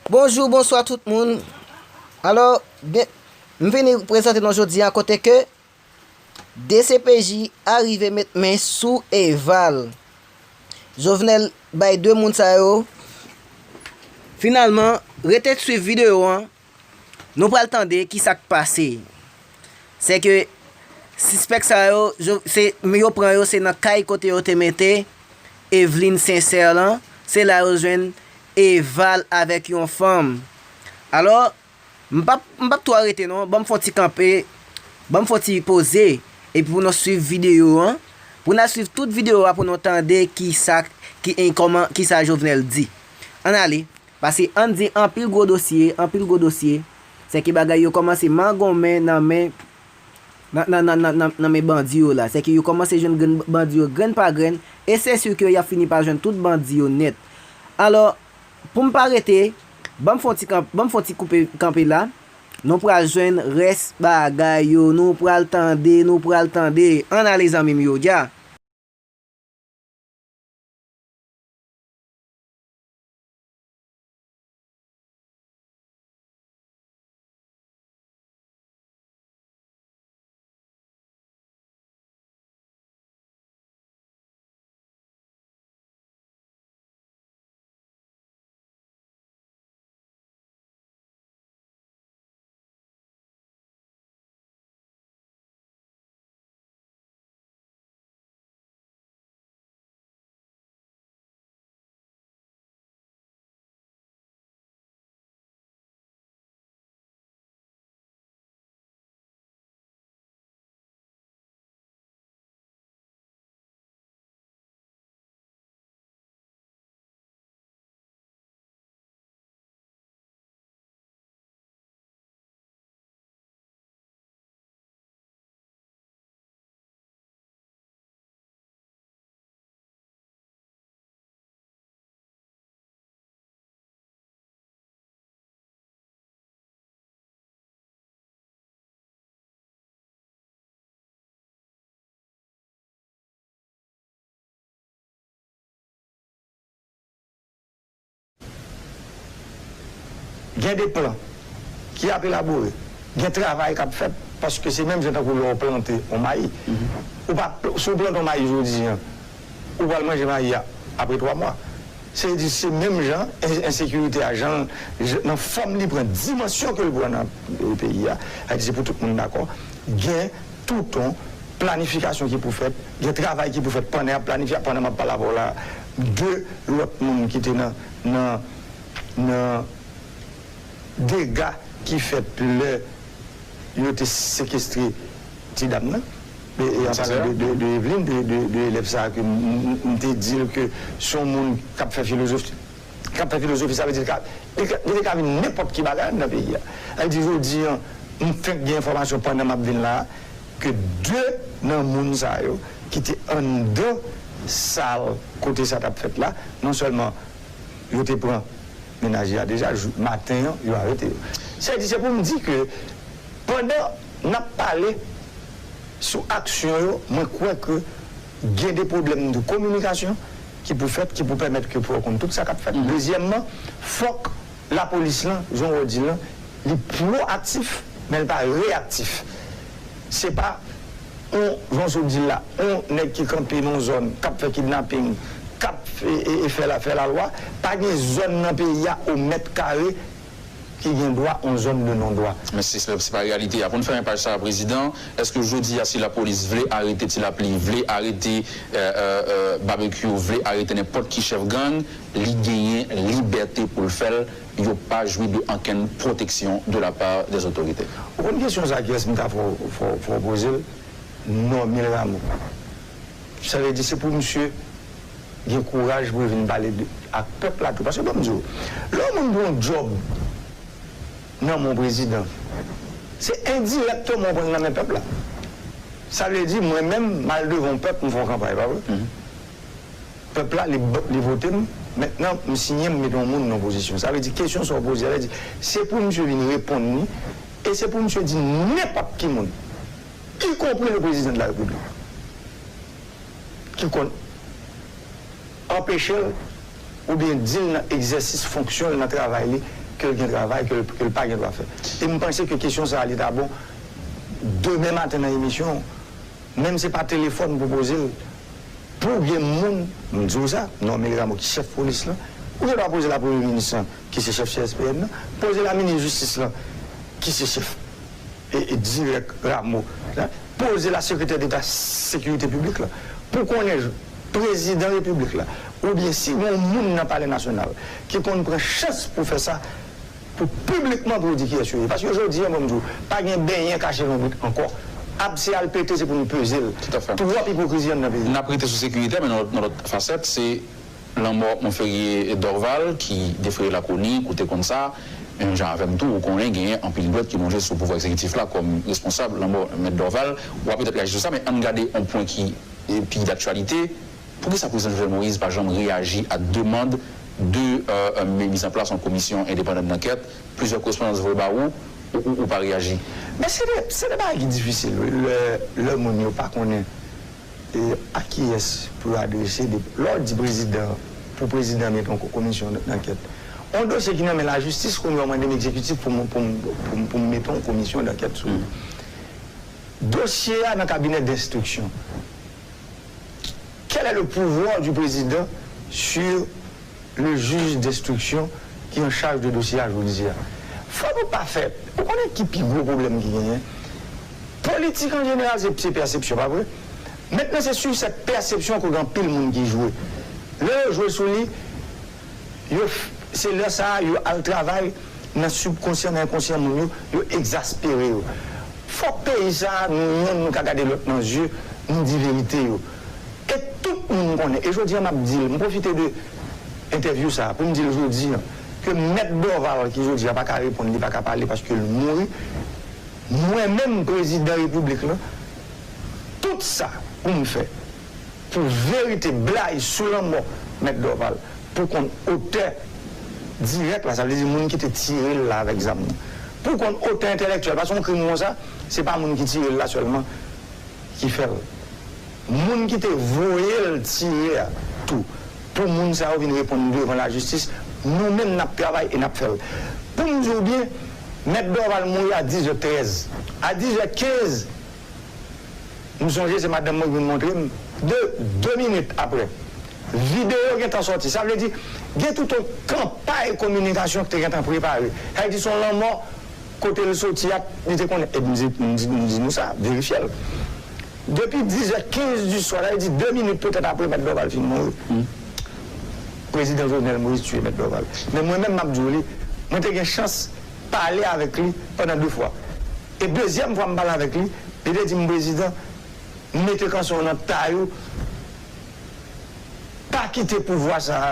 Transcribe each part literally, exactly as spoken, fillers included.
Bonjou, bonswa tout moun. Alò, byen, m vini prezante nou jodi a kote ke D C P J arive met men sou Eval. Jovenel bay de moun sa yo. Finalman, rete swiv videyo an. Nou pral tande ki sa k pase. Se ke sispèk sa yo, yo, se, yo pran yo, se nan kay kote yo te mete Eveline Sincère lan, se la yo jwenn Eval avèk yon fanm. Alò, m p ap, m p ap twò rete non, ban m fè yon ti kanpe, ban m fè yon ti poze, epi pou nou swiv videyo an, pou n al swiv tout videyo a pou nou tande ki sa, ki, e, kòman, ki sa Jovenel di. Ann ale. Paske ann di anpil gwo dosye, anpil gwo dosye, se ke bagay yo kòmanse magonmen nan men, nan, nan, nan, nan, nan, nan men bandi yo la. Se ke yo kòmanse jwenn grenn bandi yo grenn pa grenn, e se si ke y ap fini pa jwenn tout bandi yo nèt. Alò, pou m pa rete, ban m fè yon ti kanp-, ban m fè yon ti koupe kanpe la. Nou pral jwenn rès bagay yo, nou pral tande, nou pral tande. Ann ale zanmi m yo, dja. Gen de plan ki ap elabore, gen travay k ap fèt, paske se menm jan tankou lè w plante yon mayi. Ou pa, si w plante yon mayi jodi a, ou pral manje mayi a apre twa mwa. Se di, se menm jan en-, ensekirite a, jan l, jan, nan fòm li pran, dimansyon ke l pran nan, e, peyi a, sa di se pou tout moun dakò, gen toutan planifikasyon ki pou fèt, gen travay ki pou fèt pandan y ap planifye, pandan m ap pale avè w la, de lòt moun ki te nan, nan, nan dega ki fèt lè yo te sekestre ti dam nan. E, e an palan de, de, de Eveline, de, de, de elèv sa a ke m, m, m te di l ke se yon moun k ap fè filozofi, k ap fè filozofi, sa vle di li ka, li ka, li te ka vin nenpòt ki bagay anndan peyi a. Sa vle di jodi a, m fenk gen enfòmasyon pandan m ap vin la a, ke de nan moun sa yo ki te anndan sal kote sa t ap fèt la, non sèlman yo te pran mennaj li a deja, jou, maten an, yo arete yo. Sa vle di, se pou m di ke pandan n ap pale sou aksyon yo, mwen kwè ke gen de pwoblèm de kominikasyon ki pou fèt, ki pou pèmèt ke pou yo konn tout sa k ap fèt. Dezyèmman, fòk lapolis lan, jan w di l lan, li pwoaktif, men l pa reyaktif. Se pa yon, jan w sot di l la, yon nèg ki kanpe nan yon zòn, k ap fè kidnaping, k ap, e, e, e fè la, fè lalwa, pa gen zòn nan peyi a o mèt kare ki gen dwa yon zòn de non dwa. Men se, se, se pa reyalite a. Pou n fèmen paj sa a, Prezidan, èske jodi a, si lapolis vle arete Ti Lapli, vle arete, e, e, e, Babekyou, vle arete nenpòt ki chèf gang, li genyen libète pou l fè l, yo pa jwi de ankenn pwoteksyon de la part des autorités? Ou konn kesyon sa a, kiyès m ta fè w, fè w, fè w poze l? Normil Rameau. Sa vle di se pou misye gen kouraj pou l vin pale de, ak pèp la tou. Paske ban m di w, lè yon moun pran yon djòb nan men yon prezidan, se endirèkteman w pran l nan men pèp la. Sa vle di, mwen menm, m al devan yon pèp, m fè yon kanpay, pa vre? Pèp la, li, li vote m. Mentnan, m siyen, m mete yon moun nan pozisyon. Sa vle di, kesyon sa w poze a, sa vle di, se pou misye vin reponn li, e se pou misye di nenpòt ki moun, ikonpri le président de la République, ki konn anpeche l oubyen di l nan egzèsis fonksyon l, nan travay li, ke l gen travay, ke l, ke l pa gen dwa fè. E m panse ke kesyon sa a, li ta bon, demen maten nan emisyon, menm se pa telefòn pou poze l, pou gen moun, m di w sa, nonmen Rameau ki chèf polis lan, ou gen dwa poze l a premye minis lan, ki se chèf C S P N nan, poze l a minis jistis lan, ki se chèf e, e dirèk Rameau, poze l a sekretè deta sekirite piblik la, pou konnen prezidan repiblik la, oubyen si gen yon moun nan palè nasyonal ki konn pran chans pou fè sa, pou piblikman pou yo di kiyès yo ye. Paske jodi a, mwen m di w, pa gen benyen kache lonbrit ankò. Abse al pete, se pou nou peze l. Twòp ipokrizi anndan peyi. N ap rete sou sekirite, men nan lòt, nan lòt fasèt, se lanmò Monferrier Dorval, ki defraye lakoni, ou te konn sa, menm jan avè m tou, ou konnen genyen anpil dwèt ki lonje sou pouvwa egzekitif la kòm responsab lanmò Mèt Dorval. W a petèt reyaji sou sa, men ann gade yon pwen ki, e, pi daktyalite. Poukisa prezidan Jovenel Moïse pa janm reyaji a demann de, e, e, miz an plas yon komisyon endepandan dankèt? Plizyè korespondans voye ba ou, ou, ou, ou pa reyaji. Men se de, se de bagay ki difisil, wi, lè, lè moun yo pa konnen e, a kiyès pou yo adrese de, lè w di prezidan, pou prezidan mete yon ko-, komisyon d-, dankèt. Yon dosye ki nan men lajistis, kounye a w mande m egzekitif pou m, pou m, pou m, pou m mete yon komisyon dankèt sou li. Dosye a nan kabinè denstriksyon. Quel est le pouvoir du président sur le juge d'instruction ki an chaj de dosye a jodi a? Fò nou pa fè, ou konnen ki pi gwo pwoblèm ki genyen? Politik an jeneral se, se pèsepsyon, pa vre? Mentnan se sou sèt pèsepsyon ke gen anpil moun ki jwe. Lè yo jwe sou li, yo f-, se lè sa a yo al travay nan sibkonsyan, nan enkonsyan moun yo, yo egzaspere yo. Fòk peyi sa a, nou yonn, nou ka gade lòt nan zye, nou di verite yo. E tout moun konnen, e jodi a m ap di l, m pwofite de entèvyou sa a pou m di l jodi a, ke Mèt Dorval, ki jodi a pa ka reponn, li pa ka pale paske l mouri, mwen menm, prezidan repiblik lan, tout sa pou m fè, pou verite blayi sou lanmò Mèt Dorval, pou konn otè dirèk la, sa vle di moun ki te tire l la avèk zam nan, pou konn otè entèlektyèl, paske yon krim konsa, se pa moun ki tire l la sèlman ki fè l. Moun ki te voye l tire a tou, pou moun sa yo vin reponn devan lajistis, nou menm n ap travay e n ap fè l. Pou m di w byen, Mèt Dorval mouri a dis è trèz. A dis è kenz, m sonje se madanm mwen ki vin montre m, de, de minit apre, videyo gentan sòti. Sa vle di, gen tout yon kanpay kominikasyon ki te gentan prepare. Sa vle di, se yon lanmò kote l soti a, li te konnen. E m di, m di, m di nou sa, verifye l. Depi dis è kenz di swa, sa vle di de minit petèt apre Mèt Dorval fin mouri, prezidan Jovenel Moïse tiye Mèt Dorval. Men mwen menm, m ap di w li, mwen te gen chans pale avèk li pandan de fwa. E dezyèm fwa m pale avèk li, li te di m, "Prezidan, mete kanson w nan tay ou, pa kite pouvwa sa a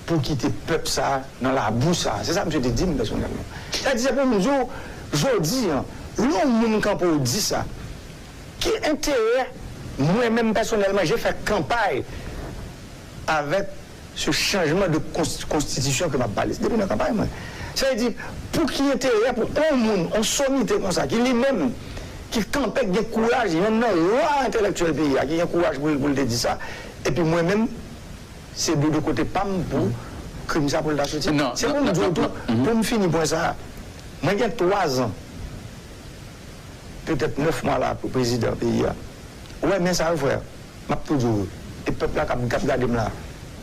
pou kite pèp sa a nan labou sa a." Se sa misye te di m pèsonèlman. Sa di, se pou m di w, jodi a, lè yon moun kanpe w di sa, ki enterè mwen menm pèsonèlman, je fè kanpay avèk se chanjman de konst-, konstitisyon ke m ap pale. Se depi nan kanpay mwen. Sa vle di, pou ki enterè pou yon moun, yon somite konsa, ki li menm, ki kanpe, ki gen kouraj, yonn nan ra entèlektyèl peyi a, ki gen kouraj pou l, pou l te di sa, epi mwen menm, se de, de kote pa m pou krim sa pou l ta soti. Se pou m di w tou, pou m fini pwen sa a, mwen gen twa zan, petèt nèf mwa la, pou prezidan peyi a. Ou wè men sa yo, frè? M ap tou di w, e pèp la k ap, k ap gade m la,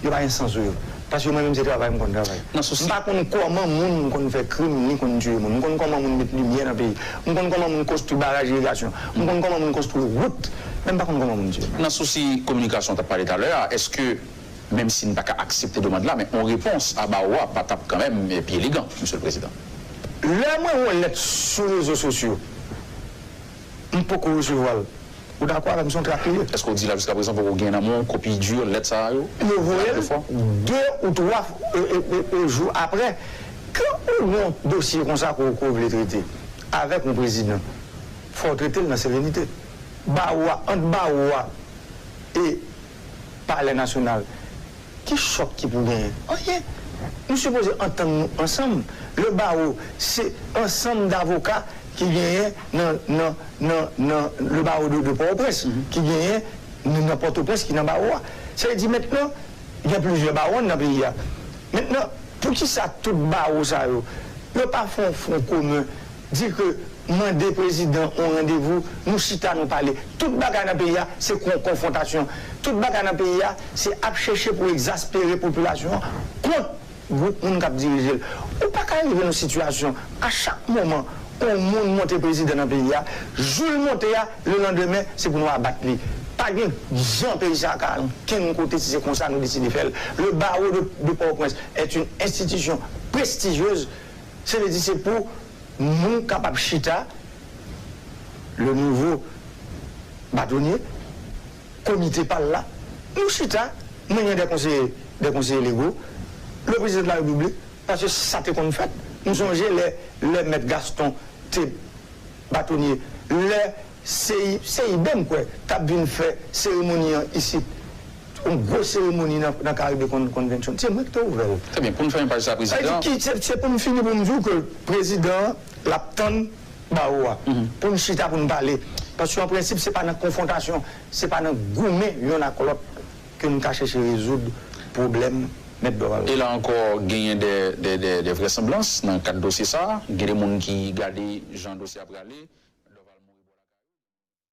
yo pa gen sans sou yo. Paske mwen menm se travay m konn travay. M pa konn kòman moun konn fè krim, ni konn tiye moun. M konn kòman moun met limyè nan peyi. M konn kòman moun konstwi baraj irigasyon. M konn kòman moun konstwi wout. Men m pa konn kòman moun tiye moun. Nan sousi kominikasyon w t ap pale talè a, èske, menm si n pa ka aksepte demann la, men yon repons a bawo a pa t ap kanmenm, eh, pi elegan, Mesye le Prezidan? Lè mwen wè lèt sou rezo sosyo, m poko resevwa l. Ou dakò avè m, se yon trak li ye. Èske w di la jiskaprezan poko gen nan men w kopi di lèt sa a yo? Yo voye l de ou twa, e, e, e, e, jou apre. Kan ou gen yon dosye konsa ke w, ke w vle trete avèk yon prezidan, fò w trete l nan serenite. Bawo a, ant bawo a e Palè Nasyonal, ki chòk ki pou genyen? Anyen. Nou sipoze antann nou ansanm. Le bawo, se ansanm davoka ki genyen nan, nan, nan, nan le bawo de, de Pòtoprens, ki genyen nan, nan Pòtoprens, ki nan bawo a. Sa vle di mentnan, gen plizyè bawo nan peyi a. Mentnan, Poukisa tout bawo sa yo, yo pa fè yon fwon komen, di ke mande prezidan yon randevou, nou chita, nou pale. Tout bagay nan peyi a, se kon-, konfwontasyon. Tout bagay nan peyi a, se ap chèche pou egzaspere popilasyon an kont gwoup moun k ap dirije l. Ou pa ka rive nan sitiyasyon, a chak moman, yon moun monte prezidan nan peyi a, jou l monte a, lelandemen, se pou nou abat li. Pa gen jan peyi sa a ka al ankenn kote si se konsa nou deside fè l. Le barreau de, de Port-au-Prince est une institution prestigieuse. Se vle di se pou nou kapab chita, le nouveau bâtonnier, komite pa l la, nou chita, mwen gen de konseye, de konseye lego, le prezidan de la repiblik, paske sa te konn fèt. M sonje lè, lè mèt Gaston te batonye, lè se, se Iben, m kwè, t ap vin fè seremoni an isit, yon gwo seremoni nan, nan Caribbean Con-, Convention. Se mwen ki te ouvè l. Trè byen, pou n fèmen paj sa, prezidan. Ki, se, se pou m fini pou m di w ke prezidan an, l ap tann bawo a. Pou n chita, pou n pale. Paske an prensip, se pa nan konfwontasyon, se pa nan goumen yonn ak lòt ke n ka chèche rezoud pwoblèm mèt Dorval la. E la ankò, genyen de, de, de, de vrèsanblans nan kad dosye sa a. Gen de moun ki gade jan dosye a prale.